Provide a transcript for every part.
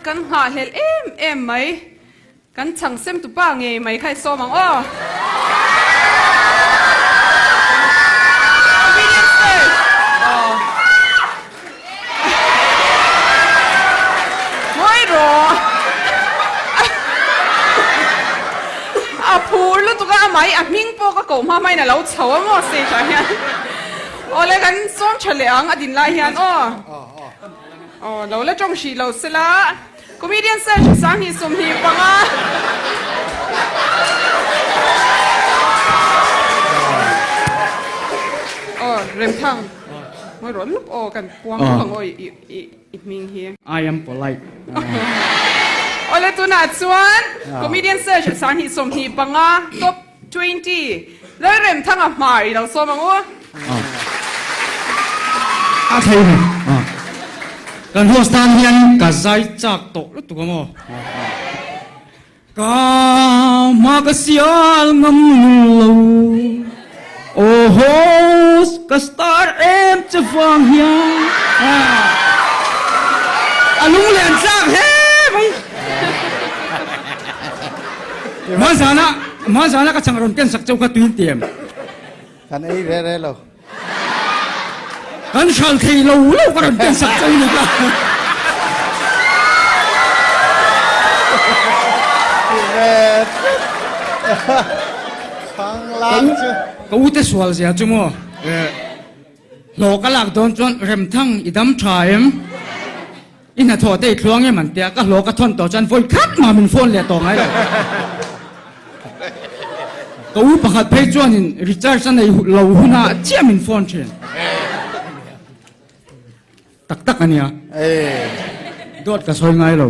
Kan nghahhlelh em em mai. Kan chhang sem tupa ngei mai kha i sawm ang aw. Comedian search. Aw. Ngawi rawh. A phur lutuk a, amah hi a hming pawh ka koh hma hmain a lo chho a maw stage ah hian. Awle kan sawm tha leh ang a din lai hian aw. Aw lo la tawng hrih lo sela. Comedian search 2025. Aw Remthang ngawi rawh lup aw kan puang lup ang aw i i i hming hi. I am polite. Awle tunah chuan Comedian search 2025 top 20 Lalremthanga hmar i lo sawm ang u. A thei ni. Kan host tan hian ka zai chak tawh lutuk a maw. Ka hma ka sial ngam lo. Aw host ka star em che vang hian. A lunglen tlak hle mai. Hmanzana hmanzana ka chang rawn ken sak cheu kha tuin ti em? Kan ei re re lo. Kan hral thei lo lo ka rawn ken sak cheu ni ka. Ka u te sual zia chu maw? Hlawh ka lak dawn chuan Remthang i dam tha em? I hnathawh te i thluang em an tia, ka hlawh ka thawn tawh chuan vawi khat mah min phone leh tawh ngai lo. Ka u pakhat phei chuanin recharge a nei lo hunah chiah min phone thin. Tak tak a nia. Dawt ka sawi ngai lo.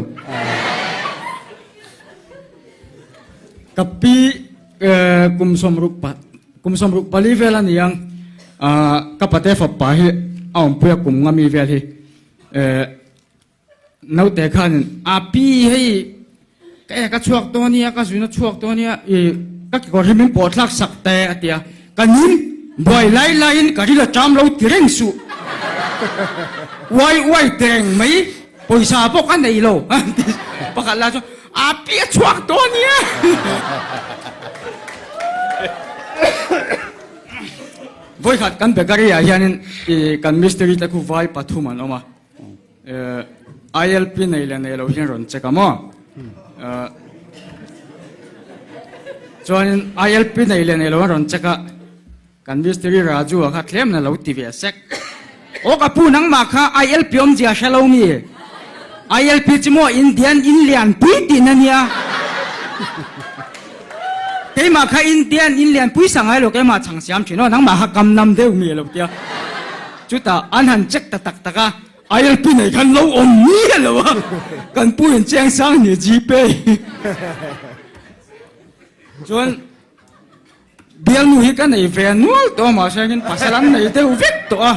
Ka pi kum sawmruk pa kum sawmruk pali vel a ni ang ka pate fapa hi a awmpuia kum nga mi vel hi Naute khanin a pi hei ka ek a chhuak dawn ania ka zun a chhuak dawn ania i ka kekawr hi min pawh thlak sak te a ti a, ka nim buai lai laiin ka ril a ṭam lo ti reng suh uai uai ti reng mai pawisa pawh ka nei lo a ti pakhat lai chuan a pi a chhuak dawn ania. Vawikhat kan bakery ah hianin ih kan mistiri te khu vai pathum an awm a, ILP nei leh nei lo hian rawn check a maw? Chuanin ILP nei leh nei lo an rawn check a, kan mistiri Raju a kha tlem na lo ti ve sek. Aw ka pu nangmah kha ILP awmzia hre lo mi? ILP chu maw Indian in lian pui tihna nia. Keimah kha Indian in lian pui sa ngai lo keimah chhang siam thin aw nangmah kha kam nam deuh mi lo tia. Chutah an han check ta tak tak a, ILP nei khan lo awm ni lo a, kan pu in chiang sang ni Gpay. Chuan Bialnu hi ka nei ve nual tawh a mahse hian pasal an nei deuh vek tawh a.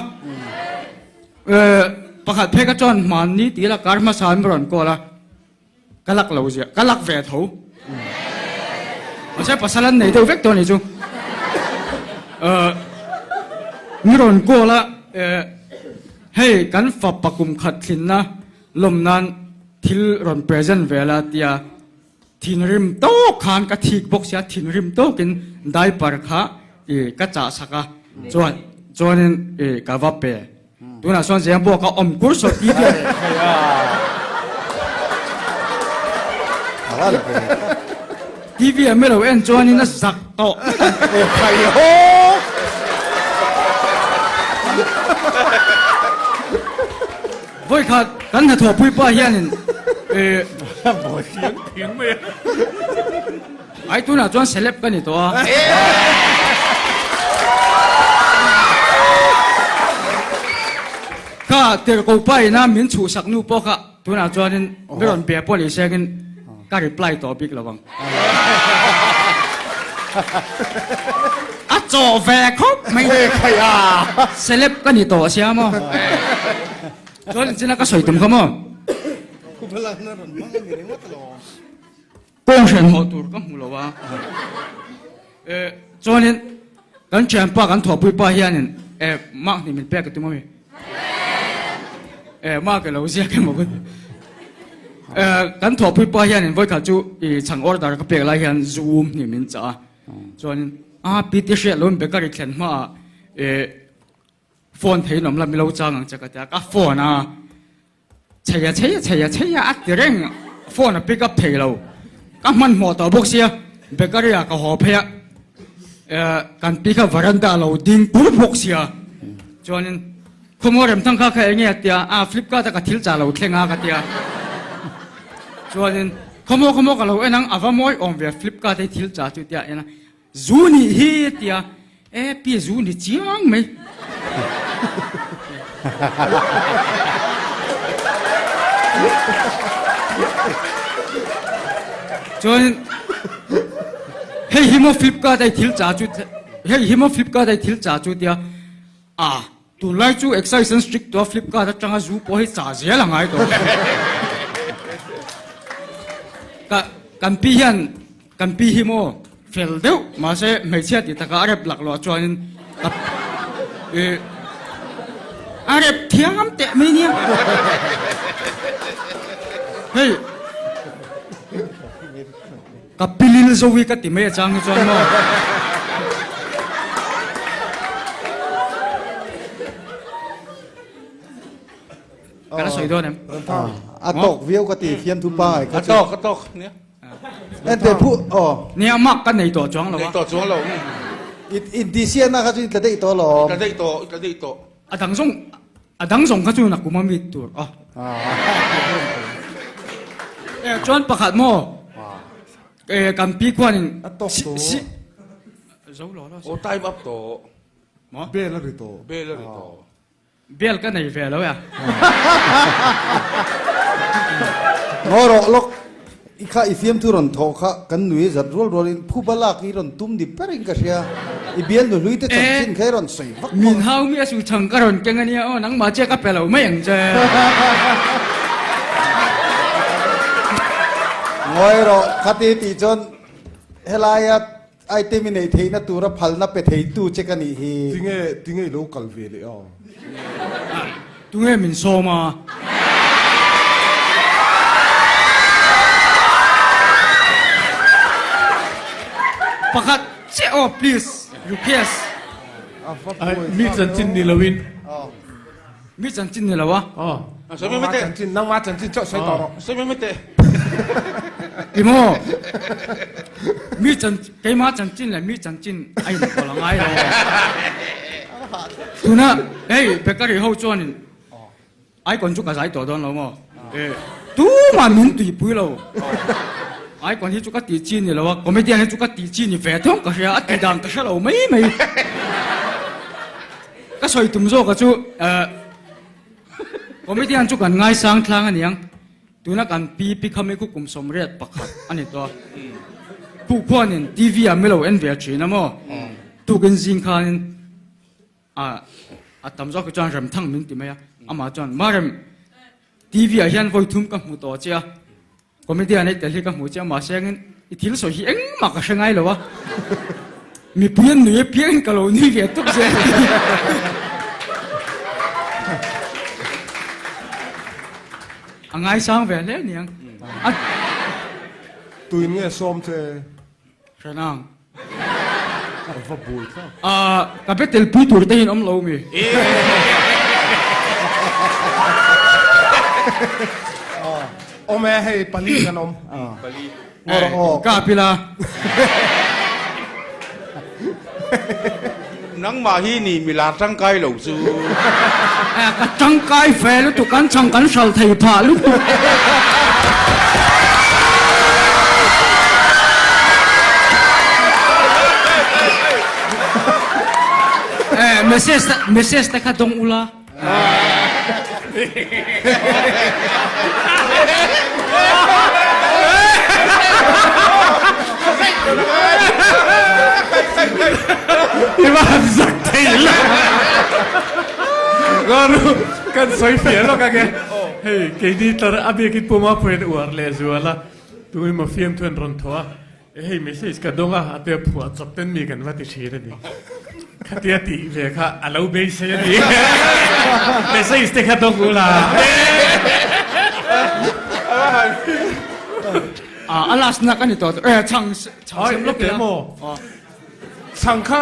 Pakhat phei ka chuan hmanni tih ila kar hmasa an rawn call a, ka lak lo ziah, ka lak ve tho. Mahse pasal an nei deuh vek tawh a nih chu. Mi rawn call a, hei kan fapa kum khat thlinna lawm nan thil rawn present ve la tia. Thinrim tawk khan ka thik bawk sia, thinrim tawkin diaper kha i ka chah sak a, chuan chuanin i ka va pe. Tunah chuan zeng pawh ka awm kur saw ti vel. TV ah milo en chuanin a zak tawh. Vawikhat kan hnathawhpui pa hianin Ai tunah chuan celeb ka ni tawh a. Kha tirhko pa ina min chhuhsak nu pawh kha tunah chuanin mi rawn be pawh ni sengin ka reply tawh bik lo ang. A chawh ve khawp mai. Celeb ka ni tawh sia maw. Chuan inchina ka sawi tum kha maw. Kawng hran hawh tur ka hmu lo a. Chuanin kan thianpa kan thawhpui pa hianin mark hnih min pek ka tum a mi. Mark ilo ziak emaw ka ti. Kan thawhpui pa hianin vawikhat chu i chhang order ka pek lai hian zu um hnih min chah a. Chuanin a pi te hriat loin bakery thlen hmaah eh phone theiin awm la milo chang ang che ka ti a, ka phone a chheia chheia chheia chheia a ti reng phone a pick up thei lo. Ka hmanhmawh tawh bawk sia bakery ah ka haw phei a eh kan pi kha veranda a lo ding pur bawk sia chuanin Khawmaw remthang kha kha enge a tia, a Flipkart a ka thil chah lo thleng a ka tia. Chuanin khawmaw khawmaw ka lo en ang, a va mawi awm ve Flipkart hei thil chah chu tia en a, zu nih hi a tia, e pi zu ni chiang mai. Chuanin hei hi maw Flipkart hei thil chah chu, hei hi maw Flipkart hei thil chah chu tia, A, tunlai chu excise an strict tawh a, Flipkart atanga zu pawh hi chah zel a ngai tawh. Ka, kan pi hian, kan pi hi maw fel deuh, mahse hmeichhia tih takah a rep lak loh chuanin ka, eh, a rep thiam teh mai nia. Hei, Ka pilil zo hi ka ti mai a chang hi chuan maw. Ka la sawi dawn em? A tawk viau ka ti fiamthu pangai kha chu. A tawk a tawk nia. Ente phu aw. Nia mak ka nei tawh chuang lo a. Nei tawh chuang lo. Intihsiakna kha chu i tla daih tawh alawm. I tla daih tawh i tla daih tawh. A dang zawng a dang zawng kha chu nakum a mi tur a. E chuan pakhat maw e kan pi khuanin A tawk tawh. si zo lo lo O time up tawh. Maw? Bel a ri tawh. Bel a ri tawh. Bel ka nei ve lo e. Ngaw rawh lawk I kha i fiamthu rawn thawh kha kan nui zat rual rual in phuba lak i rawn tum ni ber in ka hria. I bial nu hlui te chanchin kha i rawn sawi vak maw? Min hau mi a su chhang ka rawn keng ania aw nangmah chiah ka pe lo mai ang che. Ngawi rawh khati tih chuan helaia item i neih theihna tura phalna pe theitu che ka nih hi. Tinge tinge i lo kal ve leh a? Tunge min sawm a? Pakhat chiah aw please request. Mi chanchin ni loin. Mi chanchin ni lo a. Sawi mai teh. Chanchin nangma chanchin chauh sawi tawh rawh. Sawi mai teh. Emaw mi chan keima chanchin leh mi chanchin a inpawlh a ngai lo. Tuna hei bakery ho chuanin icon chu ka zai tawh dawn lo maw? Tumah min tuipui lo. Icon hi chu ka tih chi ni lo a, comedian hi chu ka tih chi ni ve thawng ka hria, a tih dan ka hre lo mai mai. Ka sawi tum zawk a chu comedian chu kan ngaisang tlang a niang. Tuna kan pi pi khami khu kum 81 a ni tawh a. Khuh khuanin TV ah milo en ve thin a maw? Tukin zing khanin a a tam zawk hi chuan Remthang min ti mai a. Amah chuan Marem TV ah hian vawi thum ka hmu tawh che a. Comedian ei tel hi ka hmu che a mahse engin i thil sawi hi engmah ka hre ngai lo a. Mipui an nui apiangin ka lo nui ve tawp zel. A ngaisang ve hle aniang. A Tuin nge sawm che? Hranang. A va buai thlak. A ka be tel pui tur te hian awm lo mi. Awm e hei pali kan awm. Pali. Ka pila. Nangmah hi ni milar tangkai lo chu. Ka tangkai ve lutuk kan chhang kan hral thei phah lutuk. Message message te kha dawng ula. I va han zak thei lo. Ngaru kan sawi fiah lawk ange. Hei keini tlar a biakin Puma pawhin uar leh zual a, tuin maw fiamthu an rawn thaw a. Hei message ka dawng a, a tia phuah chawp ten mi kan va ti thin a ni. Khatia tih ve kha a lo beisei a ni. Message te kha dawng ula. A last na ka ni tawh. Eh chhang chhang sem lawk ila. Chhang kha.